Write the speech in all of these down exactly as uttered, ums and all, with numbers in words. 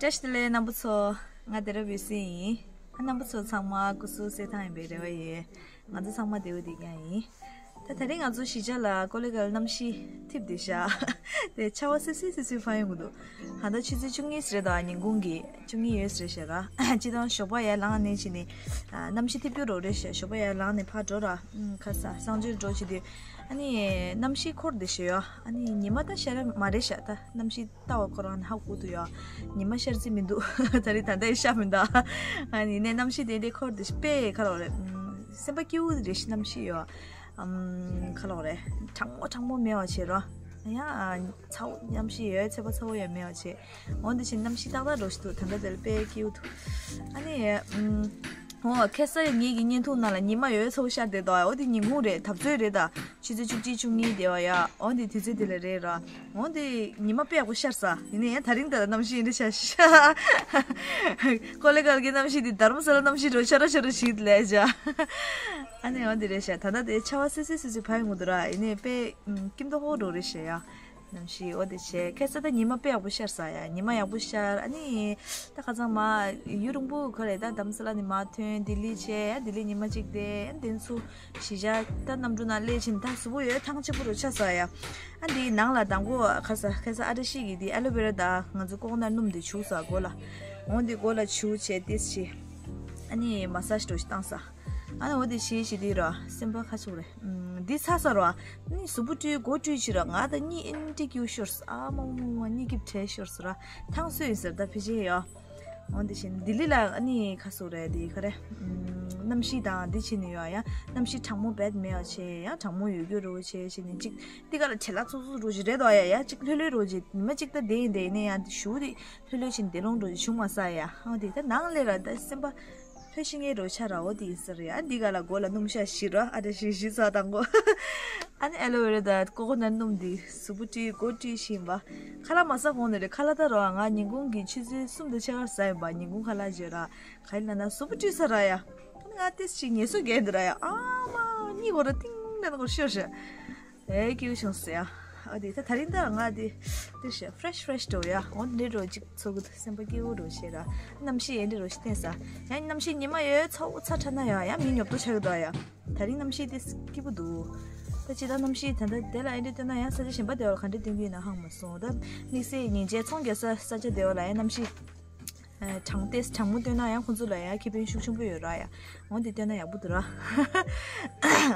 བཀྲ་ཤིས་བདེ་ལེགས་རྣམ་པ་ཚོ། ང་དེ་རབ་ཡོད་སྲིད་ཡིན། ཨ་རྣམ་པ་ཚོ་ཚང་མ་སྐུ་གཟུགས་གསལ་ཐང་ཡིན་པའི་རེ་བ་ཡོད། ང་ཚོ་ཚང་མ་བདེ་པོ་བསྡད་ཀྱང་ཡིན། ད་དེ་རིང་ང་ཚོ་གཞིས་ཆགས་ལ་ཀོ་ལི་གལ་གནམ་གཤིས་འཐིབས་བསྡད་ཤག་དེ་ཆར་པ་སིབ་སིབ་སིབ་སིབ་ཕར་ཡོང་གི་འདུག་ད་ལྟ་ཆུ་ཚོད་བཅུ་གཉིས་རེད་དོ། ཉིན་གུང་གི་བཅུ་གཉིས་ཡོད་རེད་ཤག་ར། སྤྱིར་བཏང་ཞོགས་པ་ཡར་ལངས་ནས་བྱས་ནས་ཨ་གནམ་གཤིས་འཐིབས་རྒྱུ་རོ་རེད་ཤག་ཞོགས་པ་ཡར་ལངས་ནས་ཕར་འགྲོ་ར། ཨུམ། ཁ་ས་གསང་སྤྱོད་འགྲོ་བྱེད་དུས། ཨ་ནི་གནམ་གཤིས་འཁོར་བསྡད་ཤག་ཡོད། ཨ་ནི་ཉི་མ་ད་ཤར་མ་རེད་ཤག་ད་གནམ་གཤིས་ལྟ་བ་ཁོ་རང་ཧ་གོ་འདུག་ཡ། ཉི་མ་ཤར་རྩིས་མི་འདུག་ད་རེས་ད་ལྟ་ཡི་ཤར་མི་འདུག་ཨ་ནི་ནས་གནམ་གཤིས་དེ་འདྲའི་འཁོར་དེ་དཔེ་ག་ལོག་རེད། ཨམ། སེམས་པ་སྐྱིད་པོ་རེད་ཤག་གནམ་གཤིས་ཡོད། ཨམ། ག་ལོག་རེད། གྲང་མོ་གྲང་མོ་མེད་པ་བྱས་རོགས། ཡང་ཚ་བོ་གནམ་གཤིས་ཡོད་ཚད་པ་ཚ་བོ་ཡང་མེད་པ་བྱས། འོན་ཏེ་ཕྱིན་གནམ་གཤིས་ཏག་ཏག་འགྲོ་ཞིག་འདུག་ད་ལྟ་དེ་ལ་དཔེ་སྐྱིད་པོ་འདུག་ཨ་ནི། ཨམ། འོ་ཁ་སང་ངེད་ཀྱི་བརྙན་ཐུང་ནང་ལ་ཉི་མ་ཡོད་ཚ་བོ་ཤར་བསྡད་འདུག་འོ་དེ་ཉིན་གུང་རེད། ད་ཚོད་རེད་ད། ཆུ་ཚོད་བཅུ་གཅིག་བཅུ་གཉིས་དེ་བ་ཡ། འོ་དེ་དུས་ཚོད་དེ་ལ་རེད་ར། འོ་དེ་ཉི་མ་དཔེ་ཡག་པོ་ཤར་ས། ཡིན་ན་ཡང་ད་རིང་ད་གནམ་གཤིས་ཡིན་འདྲ་ཤག་ཤག་ཀོ་ལི་གལ་གྱི་གནམ་གཤིས་དེ་རྡ་རམ་ས་ལ་གནམ་གཤིས་རོ་ཤ་ར་ཤ་ར་ཞིག་ལས་བྱ། ཨ་ནི་འོ་དེ་རེད་ཤག་ད་ལྟ་དེ་ཆར་པ་སིབ་སིབ་སིབ་སིབ་ཕར་ཡོང་གི་འདུག་ར། ཡིན་ནའི་དཔེ་སྐྱིད་མདོག་ཁ་པོ་འདྲ་རེད་ཤག་ཡ། གནམ་གཤིས་འོ་དེ་བྱས། ཁ་སང་ད་ཉི་མ་དཔེ་ཡག་པོ་ཤར་ས་ཡ། ཉི་མ་ཡག་པོ་ཤར། ཨ་ནི་ད་ཁ་སང་མ་ཡུན་རིང་པོ་ག་རེ་ད་རྡ་རམ་ས་ལ་ནས་མར་ཐོན། ལྡི་ལི་བྱས། ཡ་ལྡི་ལི་ཉི་མ་གཅིག་བསྡད། ཨ་དེ་ཚོ་གཞིས་ཆགས་ད་གནམ་གྲུ་ནང་སླེབས་ཕྱིན་ད་གཟུགས་པོ་ཡོད་ཐང་ཆད་པོ་རུ་ཆགས་ས་ཡ། ཨ་འདི་ནང་ལ་དང་པོ་ཁ་ས་ཁ་ས་ཨ་བཀྲ་ཤིས་ཀྱིས་འདི་ཨ་ལོ་ཝེ་ར་དང་ང་ཚོ་ཀོ་ཀོ་ནཊ་སྣུམ་འདི་བྱུགས་ས་མགོ་ལ། འོ་འདི་མགོ་ལ་བྱུགས་བྱས་ཏེ་བྱས། ཨ་ནི་མ་སཱ་ཇི་འདྲ་ཞིག་བཏང་ས། ཨ་ནི་འོ་དེ་བྱས་བྱས་དེ་ར་སེམས་པ་ཁ་ཕྱོགས་རེད། ཨུམ། འདི་ཚ་ས་ར། ཨ་ནི་གཟུགས་པོ་བཀྲུས་མགོ་བཀྲུས་བྱས་ར་ང་ད་གཉིད་ཨེ་འདྲ་སྐྱིད་ཤོར་སོང་། ཨ་མ་མ་མ་གཉིད་སྐྱིད་བྲལ་ཤོར་སོང་ར། ཐང་སོས་ཡིན་ཟེར་ད་ཕལ་ཆེར་ཡ། འོ་དེ་བཞིན་ལྡི་ལི་ལ་ཨ་ནི་ཁ་སོ་རེད་དེ་ག་རེ། ཨུམ། གནམ་གཤིས་དང་འདི་བྱས་ནས་ཡོད་ཡ། གནམ་གཤིས་གྲང་མོ་བེད་མེད་པ་བྱས་ཡ། གྲང་མོ་ཡོད་རྒྱུ་རོ་བྱས་བྱས་ནས་གཅིག་འདི་ག་ལ་བྲེལ་བ་ཚུགས་ཚུགས་རོ་ཞིག་རེད་དོ་ཡ། ཡ་གཅིག་ལྷོད་ལྷོད་རོ་ཞིག་ཉི་མ་གཅིག་ད་བསྡད་ཡིན་དེ་ཡིན་ནའི་ཡ་འདི་ཞུ་དེ་ལྷོད་ལྷོད་བྱས་ནས་བསྡད་ལོང་རོ་ཞིག་བྱུང་མ་ས་ཡ། འོ་དེ་ད་ནང་ལས་ར་ད་སེམས་པ་ལྷོད་ཤི་ངའི་རོ་ཆ་ར། འོ་དེ་ཡིན་ས་རེད་ཡ། འདི་ག་ལ་མགོ་ལ་སྣུམ་ཤ་ཞིག་ར་ཨ་འདྲ་ཞིག་ཞིག་ས་དང་གོ་ཨ་ནི་ཨ་ལོ་ཝེ་ར་དང་ཀོ་ཀོ་ནཊ་སྣུམ་འདི་གཟུགས་པོ་བཀྲུས་མགོ་བཀྲུས་ཤིང་བ། ཁ་ལག་མ་ཟ་གོང་ནས་རེད། ཁ་ལག་ད་རོ་ང་ཉིན་གུང་གི་ཆུ་ཚོད་གསུམ་དང་ཕྱེད་ཀར་ཟ་ཡིན་པ། ཉིན་གུང་ཁ་ལག་བརྗོད་ར། ག་ཡིན་ལ་ན་གཟུགས་པོ་བཀྲུས་ས་ར་ཡ། ཨ་ནི་ང་ཏིས་ཅིག་ངལ་གསོ་རྒྱག་འདི་ར་ཡ། ཨ་མ་གཉིད་ཁོ་ར་ཏིང་ནན་ཁོ་ཤོར་ཤ། ཨེ་སྐྱིད་པོ་བྱུང་སོང་ཡ། ཨ་དེ་ད་ད་རིང་ད་ང་དེ་དེ་ཤ་ཕ་རེ་ཤི་ཕ་རེ་ཤི་འགྲོ་ཡ། འོ་འདི་རོ་གཅིག་ཚོ་གི་སེམས་པ་སྐྱིད་པོ་རོ་བྱེད་ར། གནམ་གཤིས་ཨེ་འདྲ་རོ་ཞིག་བསྟན་ས། ཡང་གནམ་གཤིས་ཉི་མ་ཡོད་ཚ་བོ་ཚ་ཕྲ་ན་ཡ་ཡ་མི་ཉོབ་ཏོ་ཆགས་ཀྱི་འདུག་ཡ། ད་རིང་གནམ་གཤིས་དེ་སྐྱིད་པོ་འདུག་ད་ཅི་ད་གནམ་གཤིས་ད་ད་དེ་ལ་ཨེ་འདྲ་སྟོན་ན་ཡང་ས་ཆ་གཞན་པ་དེ་བ་ལ་ག་འདྲ་སྟོན་གྱི་ཡོད་ན་ཧང་མ་སོང་། ད་དམིགས་བསལ་ཉིན་བྱེད་ཚོང་རྒྱག་ས་ས་ཆ་དེ་བ་ལ་ཡང་གནམ་གཤིས་གྲང་ཏེས་གྲང་མོ་སྟོན་ན་ཡང་ཁོང་ཚོ་ལ་ཡང་ཁེ་ཕན་ཤུགས་ཆེན་པོ་ཡོད་ར་ཡ། འོ་འདི་སྟོན་ན་ཡག་པོ་འདུག་ར།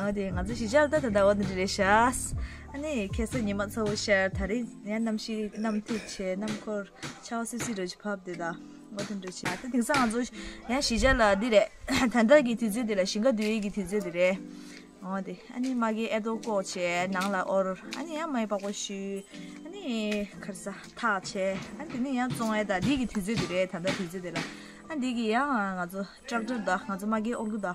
འོ་དེ་ང་ཚོ་གཞིས་ཆགས་ལ་ད་ད་ད་འོ་འདི་འདྲ་རེད་ཤག་ཨ་ནི་ཁ་སང་ཉི་མ་ཚ་བོ་ཤར། ད་རིང་ཡང་གནམ་གཤིས་གནམ་འཐིབས་བྱས། གནམ་འཁོར་ཆར་པ་སིབ་སིབ་རོ་ཅིག་ཕབ་དེ་ད། འོ་དེ་འདྲ་བྱས། ད་དེང་སང་ང་ཚོ་ཡང་གཞིས་ཆགས་ལ་འདི་རེད། ད་ལྟ་གི་དུས་ཚོད་འདི་ལ་ཞིང་ཁ་འདུལ་ཡས་ཀྱི་དུས་ཚོད་འདི་རེད། འོ་དེ་ཨ་ནི་མ་གི་ཨེ་ཏོ་བཀོག་བྱས་ནང་ལ་དབོར། ཨ་ནི་ཡང་མ་གི་པགས་པ་བཤུས། ཨ་ནི་ཁར་ས་ཐག་བྱས། ཨ་ནི་དེ་ནས་ཡང་བཙོང་ཡས་ད་འདི་གི་དུས་ཚོད་འདི་རེད། ད་ལྟ་དུས་ཚོད་འདི་ལ། ཨ་འདི་གི་ཡང་ང་ཚོ་ཊེག་ཊར་ད་ང་ཚོ་མ་གི་དབོར་གི་ད།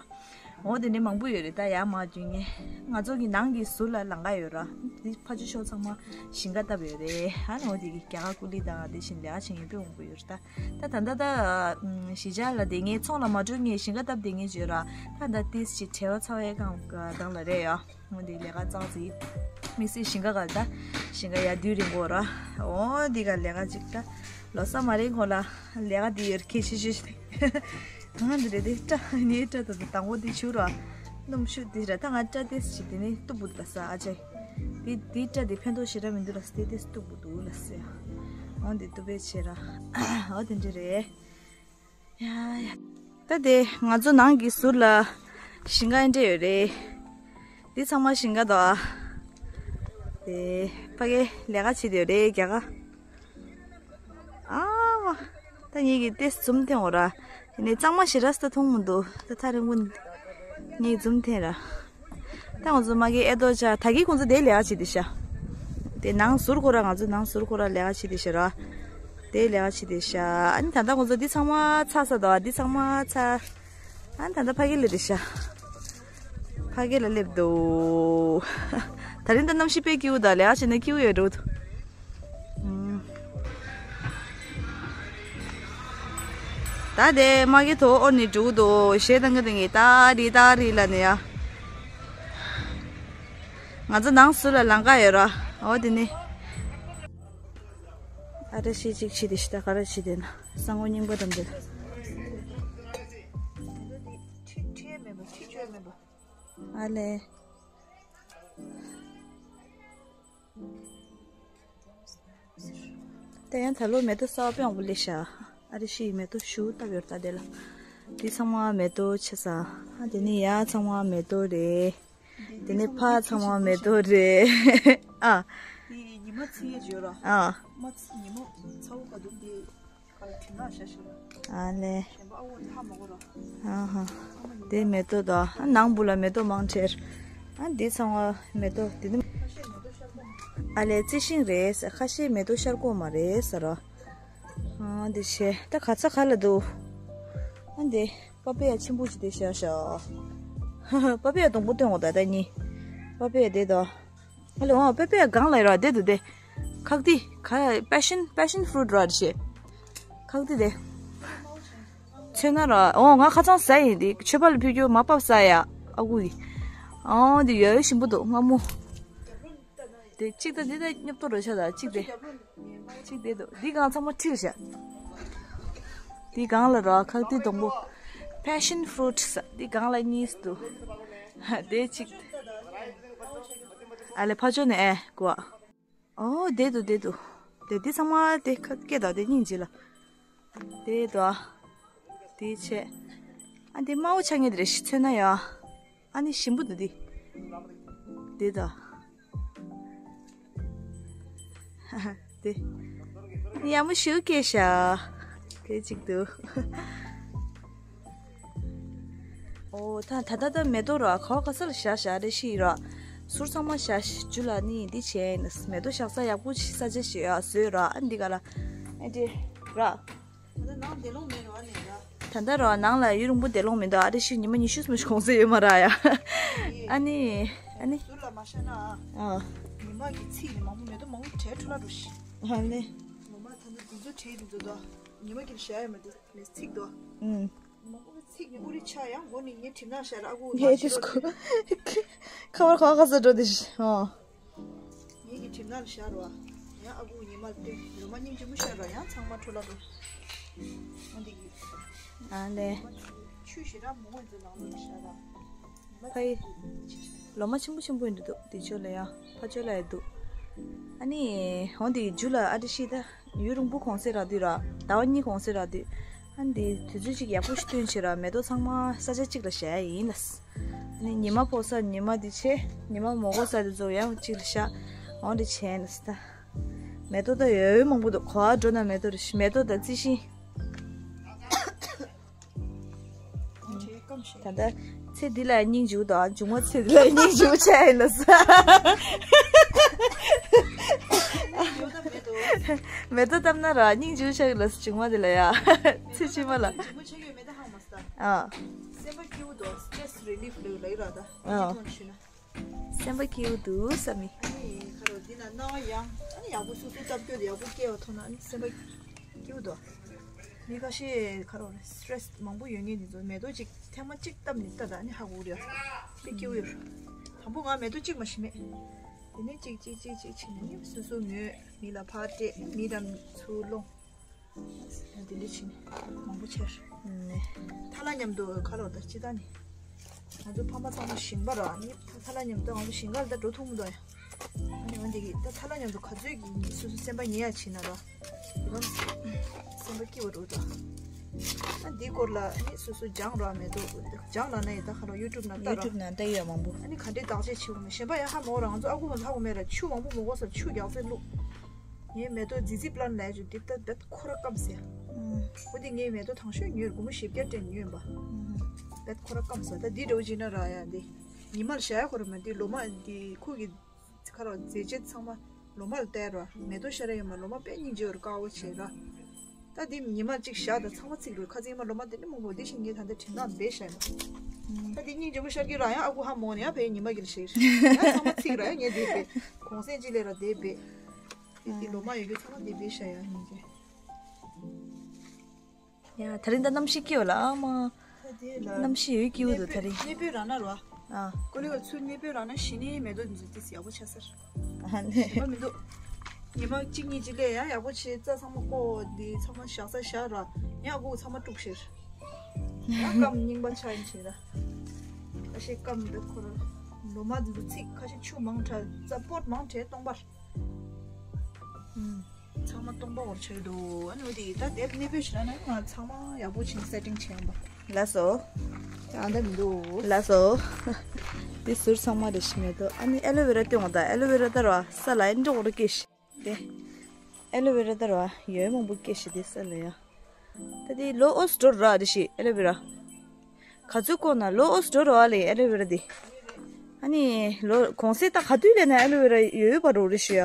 འོ་དེ་འདྲ་མང་པོ་ཡོད་རེད། ད་ཡར་མར་རྒྱུག་མཁན་ང་ཚོ་གི་ནང་གི་ཟུར་ལ་ལམ་ཁ་ཡོད་ར། འདི་ཕ་ཆུ་ཤོག་ཚང་མ་ཞིང་ཁ་བཏབ་ཡོད་རེད། ཨ་ནི་འོ་དེ་གི་རྒྱ་གར་ཀུ་ལི་དང་དེ་བཞིན་ལས་ཀ་བྱེད་མཁན་དཔེ་མང་པོ་ཡོད་རེད། ད་ད་ད་ད་ད་གཞིས་ཆགས་ལ་བསྡད་མཁན་ཚོང་ལ་མ་འགྲོ་མཁན་ཞིང་ཁ་བཏབ་བསྡད་མཁན་བརྗོད་ར། ད་ད་ཏིས་ཅིག་བྲེལ་བ་ཚ་བའི་སྒང་སྒང་ལ་རེད་ཡ། འོ་དེ་ལས་ཀ་ཙག་ཙིག་དམིགས་བསལ་ཞིང་ཁ་ག་ད་ཞིང་ཁ་ཡར་དུས་རིང་པོ་ར། འོ་དེ་ག་ལས་ཀ་ཅིག་ད་ལོ་ས་མ་རིང་གོང་ལ་ལས་ཀ་དེ་ཡོད་གལ་ཆེ་ཤོས་ཤིག་ང་འདི་རེད་དེ་སྐྲ་ནི་སྐྲ་དང་དང་པོ་དེ་བྱུག་ར། སྣུམ་བྱུག་དེ་ར། ད་ང་སྐྲ་དེ་ཞིག་དེ་ནི་གཏུབ་བུ་ལ་ས་ཨ་ཅེ། དེ་དེ་སྐྲ་དེ་ཕན་ཐོགས་ཞེ་དྲག་མི་འདུག་ལ་སྟེ་དེ་གཏུབ་བུ་འདུག་ལ་སེ། འོ་འདི་གཏུབ་པའི་ཆེ་ར། འོ་དེ་འདྲ་རེད། ཡ་ཡ། ད་དེ་ང་ཚོ་ནང་གི་ཟུར་ལ་ཞིང་ཁ་འདྲ་ཡོད་རེད། འདི་ཚང་མ་ཞིང་ཁ་དང་། དེ་ཕ་གི་ལས་ཀ་བྱེད་དེ་ཡོད་རེད་རྒྱ་གར། ཨ་མ། ད་ངེད་ཀྱི་ཏེས་འཛུམ་འཐེན་འོ་ར། ཡིན་ནའི་གཙང་མ་ཞེ་དྲག་ས་མཐོང་མི་འདུག་ད་ཐག་རིང་པོ་ངེད་འཛུམ་འཐེན་ར། ད་ང་ཚོ་མ་གི་ཨེ་ཏོ་ཅག་ད་གི་ཁོང་ཚོ་དེ་ལས་ཀ་བྱེད་དེ་ཤ། དེ་ནང་ཟུར་ཁོ་ར་ང་ཚོ་ནང་ཟུར་ཁོ་ར་ལས་ཀ་བྱེད་དེ་ཤ་ར། དེ་ལས་ཀ་བྱེད་དེ་ཤ། ཨ་ནི་ད་ལྟ་ཁོང་ཚོ་འདི་ཚང་མ་ཚ་ས་དང་འདི་ཚང་མ་ཚ། ཨ་ནི་ད་ལྟ་ཕ་གི་ལ་རེད་ཤ། ཕ་གི་ལ་སླེབས་འདུག་ད་རིང་ད་གནམ་གཤིས་དཔེ་སྐྱིད་པོ་དང་ལས་ཀ་བྱེད་ན་སྐྱིད་པོ་ཡོད་འགྲོ་འདུག་ད་དེ་མ་གི་ཐོག་ཨོ་ནི་འགྲོ་འདུག་གཞས་བཏང་གི་འདུག་ངས་ཏ་རི་ཏ་རི་ལ་ནི་ཡ། ང་ཚོ་ནང་ཟུར་ལ་ལམ་ཁ་ཡོད་ར། ཨོ་དེ་ནི། ཨ་ར་ཤི་ཅིག་ཤི་དེ་ཤི་ད་ག་ར་ཤི་དེ་ན། ས་ངོ་རྙིང་པ་དང་འདི། ཁྲི་ཁྲི་མེད་པ་ཁྲི་ཆོས་མེད་པ། ཨ་ལེ། དེ་ཡང་ད་ལོ་མེ་ཏོག་གསར་པ་དཔེ་མང་པོ་སླེབས་ཤག་ཨ་རི་ཤི་ཡི་མེ་ཏོག་ཞུ་ལྟ་བུར་ལྟ་དེ་ལ། འདི་ཚང་མ་མེ་ཏོག་ཆེ་ས། ཨ་དེ་ནི་ཡ་ཚང་མ་མེ་ཏོག་རེད། དེ་ནི་ཕ་ཚང་མ་མེ་ཏོག་རེད། ཨ། དེ་ཉི་མ་ཚིག་ཡོད་ར། ཨ། མ་ཚིག་ཉི་མ་ཚ་བོ་ག་དུ་དེ། ཨ་ལེ། ཨ་ཧ། དེ་མེ་ཏོག་དང་ནང་བུ་ལ་མེ་ཏོག་མང་ཆེར། ཨ་འདི་ཚང་བ་མེ་ཏོག་དེ་ནི། ཨ་ལེ་རྩི་ཤིང་རེད་ཟེར། ཁ་ཤས་མེ་ཏོག་ཤར་གོ་མ་རེད་ཟེར་རོ། ཨ་འདི་བྱས་ད་ག་ཚ་ག་ལ་འདུག་ཨ་འདི་པ་པེ་ཡ་ཆེན་པོ་ཅིག་དེ་བཞག་ཤག་པ་པེ་ཡ་སྡོང་པོ་སྟོན་འོ་ད་ད་གཉིས། པ་པེ་ཡ་དེ་དང་། ཨ་ལེ་འོ་པེ་པེ་གང་ལ་ཡོད་ར་དེ་དུ་དེ། ཁག་ཏི་ཁ་passion passion fruit ར་རེད་ཤེ། ཁག་ཏི་དེ། ཚོད་ན་ར་འོ་ང་ཁ་ཚང་ཟ་ཡིན་དེ་ཆོས་པ་ལ་ཕུལ་རྒྱུ་མ་པབ་ཟ་ཡ་ཨ་ཁུ་ཡི། འོ་དེ་ཡོད་ཡོད་ཞིམ་པོ་འདུག་སྔ་མོ། དེ་གཅིག་དང་འདི་དང་སྙོབ་ཏོ་རོ་ཤ་དང་གཅིག་དེ། གཅིག་དེ་འདུག་འདི་གང་ཚང་མ་ཁྲིལ་ཤ། འདི་གང་ལ་ར་ཁག་ཏི་སྡོང་པོ། passion fruit ཟ་འདི་གང་ལ་གཉིས་འདུག་དེ་གཅིག་ཨ་ལེ་ཕ་ཆོ་ནས་ཨེ་གོ། ཨོ་དེ་འདུག་དེ་འདུག་དེ་འདི་ཚང་མ་དེ་ཁ་སྐད་དང་དེ་སྙིང་རྗེ་ལ། དེ་འདུག་དེ་བྱས། ཨ་འདི་དམར་པོ་ཆགས་ངེས་དེ་རེད་ཤི་ཚོད་ན་ཡ། ཨ་ནི་ཞིམ་པོ་འདུག་དེ། དེ་འདུག་དེ། ཡ་མོ་ཞུ་སྐད་ཤ། དེ་གཅིག་འདུག་ཨོ་ད་ད་ད་ད་མེ་ཏོག་ར་ག་བ་ག་ས་ལ་བཞག་བཞག་རེ་ཤི་ར། ཟུར་ཚང་མ་བཞག་ཞུ་ལ་ནི་འདི་བྱས་ཡིན་མེ་ཏོག་བཞག་ས་ཡག་པོ་ཞིག་ས་ཆ་ཞིག་ཡ་བཟོས་ར་ཨ་འདི་ག་ལ། ཨ་འདི་ར། ད་ནང་བདེ་ལོང་མེད་རོ་ཨ་ནི་ར། ད་ལྟ་རོ་ནང་ལ་ཡུན་རིང་པོ་བདེ་ལོང་མི་འདུག་ཨ་རེ་ཤི་ཉི་མ་ཉི་ཤུ་ཙམ་ཞིག་གོང་ཚད་ཡོད་མ་ར་ཡ། ཨ་ནི། ཨ་ནི། ཟུར་ལ་མ་བཞག་ན་ཨ། ཉི་མ་གི་ཚིག་ནི་མང་པོ་མེད་དོ་མང་པོ་བྲལ་འཕྲོ་ལ་འགྲོ་ཤི། ཨ་ནི། ངོ་མ་ད་ནི་དེ་ཚོ་བྲལ་དེ་ཚོ་དོ། ཉི་མ་གི་བཞག་ཡ་མ་དེ་ལས་ཚིག་དོ། ཨུམ། མང་པོ་ཚིག་ནི་ཨུ་རི་ཆ་ཡང་མགོ་ནི་ངའི་གྲིབ་ནག་ཤར་ཨ་ཁུ་ངའི་ང་དེ་སྐུ། ཁ་བར་ཁ་ཁ་ས་འགྲོ་དེ་ཤི། ཨོ། ངའི་གི་གྲིབ་ནག་ཤར་བ། ཡང་ཨ་ཁུ་ཉི་མ་སྟོན་ལོ་མ་སྙིང་རྗེ་མོ་ཤར་བ་ཡང་ཚང་མ་འཕྲོ་ལ་འགྲོ། ཨ་འདི་གི། ཨ་ལེ། ཆུ་ཞེ་དྲག་མོ་ངོས་འཛིན་ནང་ལོགས་ཤར་བ། ཕ་ཡི། ལོ་མ་ཆེན་པོ་ཆེན་པོ་ཡིན་འདུག་འདི་ཆོ་ལ་ཡ། ཕ་ཆོ་ལ་ཡ་འདུག་ཨ་ནི། འོ་འདི་རྒྱུ་ལ་ཨ་འདྲི་ཤི་ད། ཡུན་རིང་པོ་གོང་ཚད་རག་དུས་ར། ཟླ་བ་གཉིས་གོང་ཚད་རག་དུས། ཨ་འདི་དུས་ཚོད་ཅིག་ཡག་པོ་ཞིག་བསྟུན་བྱས་ར་མེ་ཏོག་ཚང་མ་ས་ཆ་གཅིག་ལ་བཞག་ཡ་ཡིན་ལ། ཨ་ནི་ཉི་མ་ཕོག་ས་ཉི་མ་འདི་བྱས། ཉི་མ་མོ་གོ་ས་འདི་ཚོ་ཡང་གཅིག་ལ་བཞག་འོ་འདི་བྱས་ཡིན་ལ་ད། མེ་ཏོག་ད་ཡོད་ཡོད་མང་པོ་འདུག་གོ་བ་འགྲོ་ན་མེ་ཏོག་རེ་ཞིག་མེ་ཏོག་ད་རྩི་ཤིང་། ད་ལྟ་ཚེ་འདི་ལ་སྙིང་རྗེ་དང་མཇུག་མ་ཚེ་འདི་ལ་སྙིང་རྗེ་བྱས་ཡིན་ལ་ས། མེ་ཏོག་བཏབ་ན་ར་སྙིང་རྗེ་བྱས་ཡིན་ལ་ས་མཇུག་མ་འདི་ལ་ཡ། ཚེ་ཕྱི་མ་ལ། ཨ། སེམས་པ་སྐྱིད་པོ་དང་stress relief ལོས་ལ་ཡོད་ར་ད། ཨ། ཐོན་ཤུ་ན། སེམས་པ་སྐྱིད་པོ་འདུག་བསམ་མི། ཨ་ནི་ཁ་རོ་འདི་ན་སྣང་བ་ཡང་ཨ་ནི་ཡག་པོ་སོ་སོ་སྟབས་སྐྱོ་དེ་ཡག་པོ་སྐྱེ་བ་ཐོན་ན་ཨ་ནི་སེམས་པ་སྐྱིད་པོ་འདུག་མི་ཁ་ཤས་ཁ་རོ་stress མང་པོ་ཡོད་ངེས་འདི་ཚོ་མེ་ཏོག་ཅིག་ཐེངས་མ་གཅིག་བཏབ་ནི་ལྟ་ད་ཨ་ནི་ཧ་གོ་རེད། དཔེ་སྐྱིད་པོ་ཡོད། དང་པོ་ང་མེ་ཏོག་གཅིག་མ་ཤི་མེད། དེ་ནས་གཅིག་གཅིག་གཅིག་གཅིག་བྱས་ནས་ནི་སོ་སོ་ངོས་མི་ལ་ཕར་སྤྲད་མི་རམ་ཚུར་སློང་། དེ་འདྲ་བྱས་ནས་མང་པོ་ཆེར། ནས། ཐ་ལ་མཉམ་དུ་ཁ་ལོ་ད་ཅི་ད་ནི། ང་ཚོ་ཕ་མ་ཚང་མ་ཞིང་པ་ར་ནི་ཐ་ལ་མཉམ་དུ་ང་ཚོ་ཞིང་ཁར་ད་འགྲོ་ཐུབ་མི་འདུག་ཡ། ཨ་ནི་འོན་ཏེ་གི་ད་ཐ་ལ་མཉམ་དུ་ག་ཚོད་ཀྱི་སོ་སོ་སེམས་པ་ཉེ་ཡ་བྱེད་ན་ར། དེ་རང་སེམས་པ་སྐྱིད་པ་འགྲོ་ད། ཨ་འདི་སྐོར་ལ་ནི་སོ་སོ་སྦྱང་ར་མེད་དོ། སྦྱང་ལ་ན་ཡི་ད་ཁ་ལོ་YouTube་ནང་ལྟ་ར། YouTube ནང་ལྟ་ཡོད་མང་པོ། ཨ་ནི་ག་འདྲའི་བདག་གཅེས་བྱེད་དགོས་མེད་གཞན་པ་ཡ་ཧ་མོ་ར་ང་ཚོ་ཨ་ཁུ་ང་ཚོ་ཧ་གོ་མེད་ར་ཆུ་མང་པོ་མོ་གོ་ས་ཆུ་རྒྱག་ཚད་བླུག་ངའི་མེ་ཏོག་ཛི་ཛི་པི་ལན་ལས་ཅུ་འདི་ལྟ་ལྟ་ཁོ་ར་སྐམ་ཟེར། ཨོ་དེ་ངའི་མེ་ཏོག་དང་ཤོས་ཉོས་སྒོར་མོ་བཞི་བརྒྱ་སྤྲད་ཉོས་པ། ལྟ་ཁོ་ར་སྐམ་ཟེར་ད་འདི་འདྲ་བོ་ཅིག་ན་ར་ཡ་འདི། ཉི་མ་ལ་བཞག་ཡ་ཁོ་ར་མ་འདི་ལོ་མ་འདི་ཁོ་གི་ཁ་ར་མཛེས་ཆས་ཚང་མ་ལོ་མ་ལ་བལྟས་ར་མེ་ཏོག་ཤ་ར་ཡོད་མ་ལོ་མ་དཔེ་སྙིང་རྗེ་བར་དཀར་བོ་བྱས་ར། ད་འདི་ཉི་མ་གཅིག་བཞག་ད་ཚང་མ་ཚིག་རུ་ཁ་ཚིག་མ་ལོ་མ་དེ་ནི་མང་པོ་འདི་ཞིག་ངས་ད་འདི་དྲན་ན་འབེ་ཤ་ཡ། ད་འདི་སྙིང་རྗེ་མོ་ཤར་གི་ར་ཡང་ཨ་ཁུ་ཧ་མོ་ནི་ཡང་བས་ཉི་མ་གི་ལ་ཤེས་ཡང་ཚང་མ་ཚིག་ར་ཡང་ངས་འདི་བས་གོང་སེང་ཅི་ལས་ར་འདི་བས། དེ་དེ་ལོ་མ་ཡོད་རྒྱུ་ཚང་མ་དེ་བེད་ཤ་ཡ་ཡིན་གྱི། ཡ་དེ་རིང་ད་གནམ་གཤིས་སྐྱིད་པ་ལ་ཨ་མ། ད་དེ་ལ་གནམ་གཤིས་ཡོད་སྐྱིད་པོ་འདུག་དེ་རིང་། གནས་སྤོས་ར་ན་རོ། ཨ། ཀོ་ལི་བ་ཚུར་གནས་སྤོས་ར་ན་ཞི་ནི་མེ་ཏོག་འཛུགས་ཏེ་ཡག་པོ་ཆ་སར། ཨ་ནི། ཞི་མ་མི་འདུག་ཉི་མ་གཅིག་གཉིས་ཅིག་ལས་ཡང་ཡག་པོ་བྱས། རྩྭ་ཚང་མ་བཀོག་འདི་ཚང་མ་བཞག་ས་བཞག་ར། ཡང་སྒོ་ཚང་མ་དཀྲུགས་ཤེར། ཡང་སྐམ་རྙིང་པ་ཆགས་ཡིན་བྱས་ར། ཨ་ཤེ་སྐམ་འདི་ཁོ་ར། ལོ་མ་འདི་ཚོ་ཚིག་ཁ་ཤས་ཆུ་མང་དྲགས། རྩྭ་སྤོར་མང་དྲགས་སྟོང་པར། ཚང་མ་སྟོང་པ་བོར་ཆགས་འདུག་ཨ་ནི་འོ་དེ་ད་དེབ་གནས་སྤོས་ཞིག་ན་ན་ང་ཚང་མ་ཡག་པོ་བྱིན་སེ་ཊིང་བྱེད་ཡང་པ། ལགས་སོ། ཨ་འདྲ་མི་འདུག་ལགས་སོ། དེ་ཟུར་ཚང་མ་རེ་ཞིག་མེད་དོ། ཨ་ནི་ཨེ་ལོ་ཝེ་ར་སྟོན་འོང་ད། ཨེ་ལོ་ཝེ་ར་ད་ར་ས་ལ་ཨེ་འདྲ་འོ་ར་སྐྱེ་ཤི། དེ་ཨེ་ལོ་ཝེ་ར་ད་ར་ཡོད་མང་པོ་སྐྱེ་ཤི་དེ་ས་ལ་ཡ། ད་དེ་ལོ་ཨོ་སི་འགྲོ་ར་རེ་ཤི་ཨེ་ལོ་ཝེ་ར། ག་ཚོད་ཀོ་ན་ལོ་ཨོ་སི་འགྲོ་ར་ལེ་ཨེ་ལོ་ཝེ་ར་དེ། ཨ་ནི་ལོ་གོང་སེ་ད་ག་དུས་ལས་ན་ཨེ་ལོ་ཝེ་ར་ཡོད་ཡོད་པ་རོ་རེ་ཤི་ཡ།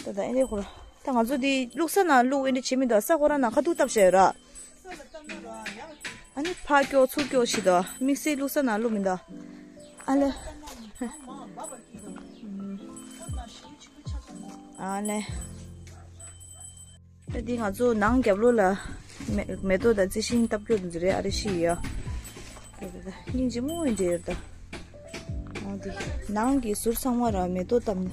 ད་ད་ཨེ་འདྲ་ཁོ་ར། ད་ང་ཚོ་འདི་བླུགས་ས་ན་བླུགས། ཨེ་འདྲ་བྱེད་མི་འདུག་ས་ཁོ་ར་ན་ཁ་ཐུག་བཏབ་བཞག་ཡོད་ར། ཨ་ནི་ཕར་སྐྱོ་ཚུར་སྐྱོ་ཞིག་འདུག་དམིགས་བསལ་བླུགས་ས་ན་བླུགས་མི་འདུག་ཨ་ལེ། ཨ་ལེ། ད་འདི་ང་ཚོ་ནང་རྒྱབ་ལོགས་ལ་མེ་མེ་ཏོག་དང་རྩི་ཤིང་བཏབ་རྒྱུ་འདི་རེད། ཨ་རེ་ཤི་ཡ། སྙིང་རྗེ་མོ་ཡིན་འདྲ་ཡོད་ད། འོ་འདི་ནང་གི་ཟུར་ཚང་མ་ར་མེ་ཏོག་བཏབ་ནས།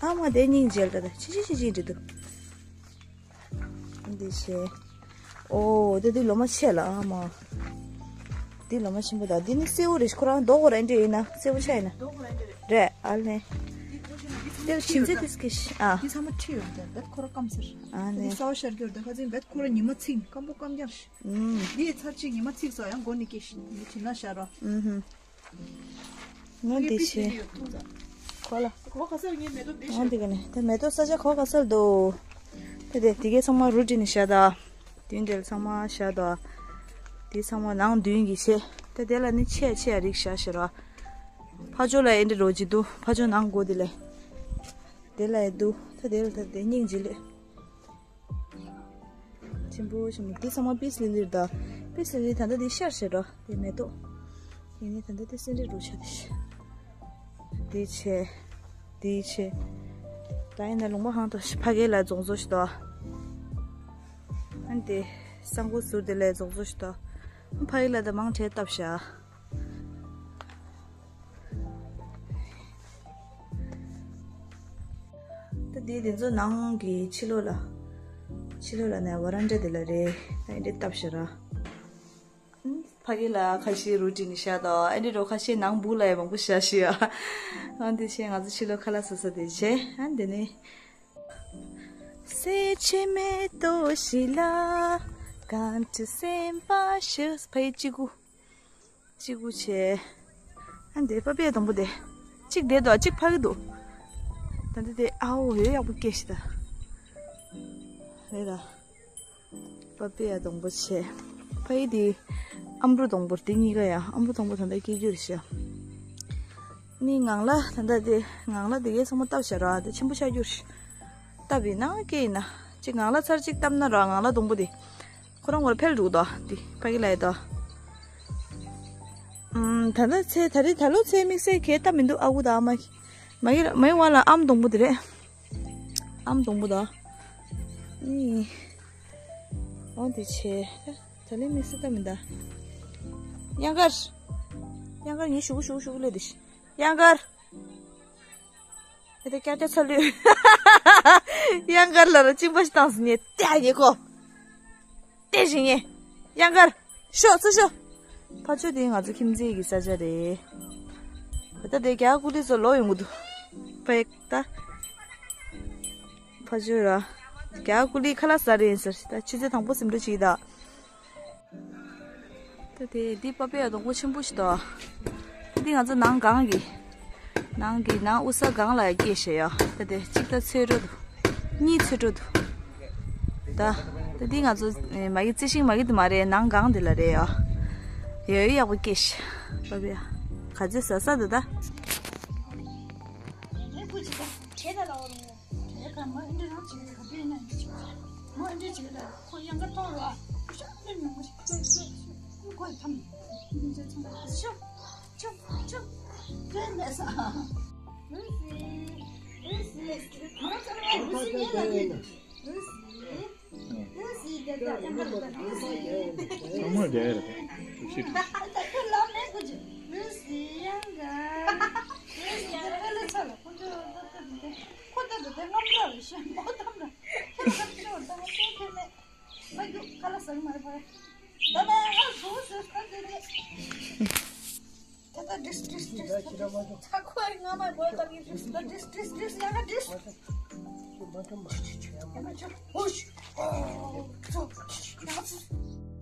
ཨ་མ་དེ་སྙིང་རྗེ་ལ་ད་ཆི་ཆི་ཆི་ཆི་འདྲ་འདུག་འདི་བྱས། ཨོ་དེ་དེ་ལོ་མ་ཆེ་ལ་ཨ་མ། འདི་ལོ་མ་ཆེན་པོ་ད། འདི་ནི་སེའུ་རེད། ཁོ་རང་རྡོ་གོ་ར་འདྲ་ཡིན་ན་སེའུ་ཆ་ཡིན་ན། རེད་ཨ་ལེ། དེ་ཁྱིམ་མཚེས་དེ་སྐད་ཤི་ཨ། འདི་ཚང་མ་ཁྲི་ཡོད་དེ་བེད་ཁོ་ར་སྐམ་ཟེར། ཨ་ནེ། འདི་ས་བ་ཤར་རྒྱུར་དེ་ཁ་ཚིག་བེད་ཁོ་ར་ཉི་མ་ཚིག་སྐམ་པོ་སྐམ་རྒྱར། ཨུམ། འདི་ཚར་གཅིག་ཉི་མ་ཚིག་སོ་ཡང་མགོ་ནི་སྐད་ཤི་འདི་བྱིན་ན་ཤར་རོ། ཨུམ། ང་འདི་ཆེ། ཁོ་ལ། གོ་ག་སར་ངའི་མེ་ཏོག་འདི་ང་འདི་ག་ནས་ད་མེ་ཏོག་ས་ཆ་གོ་ག་སར་འདུག་དེ་དེ་དེ་གའི་ཚང་མ་རུ་ཏིན་ནས་བཞག་ད། མདུན་དེར་ཚང་མ་བཞག་ད། དེ་ཚང་མ་ནང་མདུན་གྱི་ཆེ། ད་དེ་ལ་ནི་ཆེ་ཆེ་རིགས་བཞག་ཤི་ར། ཕ་ཇོ་ལ་ཨེ་འདྲ་རོ་ཅི་འདུག་ཕ་ཇོ་ནང་སྒོ་དེ་ལས། དེ་ལ་ཨེ་འདུག་ད་དེ་ལ་ད་དེ་སྙིང་རྗེ་ལེ། ཆེན་པོ་ཆེན་པོ་འདི་ཚང་མ་པིས་ལི་ལིར་ད། པིས་ལི་ལི་ད་ལྟ་འདི་ཤར་ཤར་ར་དེ་མེ་ཏོག་ཡིན་ནི་ད་ལྟ་འདི་སེ་འདྲ་རུ་ཆ་དེ་ཤི། འདི་ཆེ། འདི་ཆེ། ད་ཡིན་ན་ལུང་པ་ཧང་ཏོ་ཕ་གི་ལ་རྫོང་བཟོ་ཞིག་ཏོ། ཨ་ནི་དེ་ས་འགོ་ཟུར་དེ་ལ་རྫོང་བཟོ་ཞིག་ཏོ། ཕ་གི་ལ་ད་མང་ཁྲེལ་བཏབ་ཤག་ད་དེ་དེ་ཚོ་ནང་གི་ཕྱི་ལོགས་ལ། ཕྱི་ལོགས་ལ་ནས་ཝ་རན་ཌ་དེ་ལ་རེད། ད་ཨེ་འདྲ་བཏབ་ཤག་ར། ཕ་གི་ལ་ཁ་ཤས་རུ་ཏིན་ནི་ཤ་དང་ཨེ་འདྲ་རོ་ཁ་ཤས་ནང་སྦུག་ལ་ཡང་མང་པོ་བཞག་ཤི་ཡ། ཨ་འདི་བྱས་ང་ཚོ་ཕྱི་ལོགས་ཁ་ལག་ཟ་ས་དེ་བྱས་ཨ་འདི་ནི། སེ་ཆེ་མེ་ཏོ་ཤི་ལ། གང་ཅི་སེམས་པ་ཤི་ཕ་ཡི་ཅི་གུ། གཅིག་པུ་བྱས། ཨ་འདི་པ་པའི་སྡོང་པོ་དེ། གཅིག་བསྡད་འདུག་གཅིག་ཕ་གི་འདུག་ད་འདི་དེ་ཨའོ་ཡོད་ཡག་པོ་སྐྱེས་ཤི་ད། རེད་ད། པ་པའི་སྡོང་པོ་བྱས། ཕ་གི་དེ། ཨམ་རུ་སྡོང་པོ་དེ་གཉིས་ཀ་ཡ་ཨམ་རུ་སྡོང་པོ་ད་ལྟ་སྐྱེ་རྒྱུ་རེད་ཤག་ནི་ངང་ལ་ད་ལྟ་དེ་ངང་ལ་དེ་གའི་ཚང་མ་བཏབ་བཞག་ར་དེ་ཆེན་པོ་ཆགས་རྒྱུ་རེད། བཏབ་ཡིན་ན་སྐྱེ་ཡིན་ན། གཅིག་ངང་ལ་ཚར་གཅིག་བཏབ་ན་ར་ངང་ལ་སྡོང་པོ་དེ། ཁོ་རང་ངོར་འཕེལ་འགྲོ་གི་འདུག་དེ་ཕ་གི་ལ་ཡི་དོ། ཨམ། ད་ལྟ་ཚེ་ད་རེས་ད་ལོ་ཚེ་དམིགས་བསལ་གས་ལྟ་མི་འདུག་ཨ་ཁུ་དང་ཨ་མ་གིས། མ་གི་མ་གི་བ་ལ་ཨམ་སྡོང་པོ་དེ་རེད། ཨམ་སྡོང་པོ་དང་། ཨི། འོ་དེ་ཆེ། ད་ལོ་དམིགས་བསལ་ལྟ་མི་འདུག་གཡང་དཀར། གཡང་དཀར་ངའི་ཞུ་གུ་ཞུ་གུ་ཞུ་གུ་ལས་དེ་ཤི། གཡང་དཀར། ཨེ་ད་ཀྱ་ཀྱ་ཚ་ལུས། གཡང་དཀར་ལ་ར་གཅིན་པ་ཞིག་བཏང་ཟིན་ནས་ཏེ་ཉེ་ཁོ། ཏེ་ཞིག་ཉེ། གཡང་དཀར། ཤོག་ཚུར་ཤོག་ཕ་ཆོས་དེ་ང་ཚོ་ཁྱིམ་མཚེས་ཀྱི་ས་ཆ་རེད། ད་ལྟ་དེ་རྒྱ་ཀུ་ལི་ཚོ་ལོག་ཡོང་གི་འདུག་ཕ་ཡག་ད། ཕ་ཆོས་ར། རྒྱ་ཀུ་ལི་ཁ་ལག་ཟ་རེད་ཟེར་ད་ཆུ་ཚོད་དང་པོ་ཟིན་འགྲོ་ཅིག་ད། ད་དེ་འདི་པ་པའི་སྡོང་པོ་ཆེན་པོ་ཞིག་འདུག་འདི་ང་ཚོ་ནང་སྒང་གི། ནང་གི་ནང་དབུ་ས་སྒང་ལ་སྐྱེས་ཤག་ཡ། ད་དེ་གཅིག་ད་ཚོས་འགྲོ་འདུག་གཉིས་ཚོས་འགྲོ་འདུག་ད། ད་འདི་ང་ཚོ་མ་གི་རྩི་ཤིང་མ་གི་དེ་མ་རེད། ནང་སྒང་དེ་ལ་རེད་ཡ། ཡོད་ཡག་པོ་སྐྱེས་ཤག་པ་པའི་ཡ། ག་ཚོད་ཟ་ས་འདུག་ད། དེ་ག་མ་འདི་རང་བྱེད་ག་པས་ན་འདི་བྱེད། མ་འདི་བྱེད་ལ་ཁོ་ཡང་ག་གཏོང་རོགས་ཨ། ཤ་འདི་མྱོང་གི་ཤ་ཤ་ཤ་ཁོ་ཐམ་འདི་བྱེད་ཚང་མ་ཤ་ཤ་ཤ་ཤ་མེད་ས། ཨུ་སི་ཨུ་སི་ང་ཚོ་ཨུ་སི་ངེད་ལ་ཉེ་འདུག་ཨུ་སི་ཨུ་སི་ད་ད་ཡང་ག་ད་ཨུ་སི་ཚང་མ་བསྡད་རེད། ཤི་ད་ཁོ་ལ་མེད་ཁོ་ཅི་ཨུ་སི་ཡང་ག་ཨུ་སི་ད་ཁོ་ལ་ཚ་ལ་ཁོ་ཚོ་ད་ད་ད་ཁོ་ད་ད་ད། ཞེན་པོ་དམ་ལ། ཁྱེད་ལ་ཤོར་དང་ཁྱེད་ཁྱེད་ནས། ང་རྒྱུ་ཁ་ལ་ཟང་མ་རེད་པ། ད་ལ་ང་བུ་ཟེར་ཁ་འདི་རེད། ད་ད་དྲིས་དྲིས་དྲིས་དྲིས། ད་ཁོ་ཨེ་ང་མ་བོས་ད་གི་དྲིས། ད་དྲིས་དྲིས་དྲིས། ཡ་ང་དྲིས། ཡ་ང་ཅོ་ཧུཤ། ཨོ་ཙོ། ཡ་ང་ཙོ།